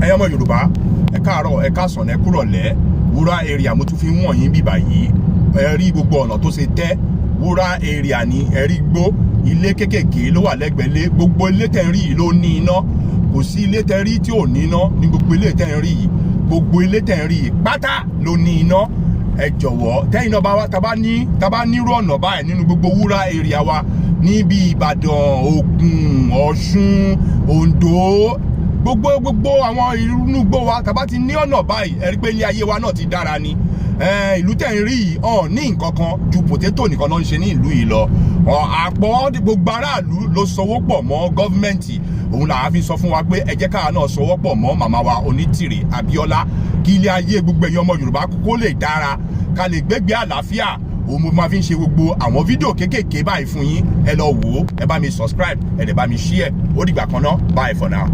Ẹ̀yin ọmọ Yorùbá, ẹ káàárọ̀, ẹ káàsán, ẹ kúrọ̀lẹ́. Rural area mo tún fi ń wọ̀nyí bíbà yìí. Ẹ rí gbogbo ọ̀nà tó ṣe tẹ́. Rural area ni ẹ rí gbó. Ilé kékèké ló wà lẹ́gbẹ̀ẹ́ lé. Gbogbo ilé tẹ́ ń rí yìí ló ní iná. Kò sí ilé tẹ́ rí tí ò ní iná ní gbogbo ilé tẹ́ ń rí yìí. Gbogbo ilé tẹ́ ń rí yìí pátá ló ní iná. Ẹ jọ̀wọ́, tẹ́yìn náà bá wá, tá bá nírú ọ̀nà báyìí nínú gbogbo rural area wa níbi Ìbàdàn, Ògùn, Ọ̀ṣun, Oǹdó, gbogbo àwọn inú igbó wa, tá bá ti ní ọ̀nà báyìí, ẹ rí pé ilé ayé wa náà ti dára ni. Ìlú tẹ̀ ń rí yìí hàn ní nǹkan kan ju potato nìkan ló ń ṣe ní ìlú yìí lọ. Àpọ̀ gbogbo aráàlú ló sowó pọ̀ mọ́ government. Òun làá fi sọ fún wa pé ẹ jẹ́ káwa náà sowó pọ̀ mọ́ màmá wa Onítìrì Abíọ́lá, kí ilé ayé gbogbo ẹ̀yin ọmọ Yorùbá kó lè dára, ká lè gbégbé àlàáfíà. Òun mo máa fi ń ṣe gbogbo àwọn fídíò kéékèèké báyìí fún yín. Ẹ lọ wò ó, ẹ bá mi subscribe, ẹ dẹ̀ bá mi share. Ó dìgbà kan náà, bye for now.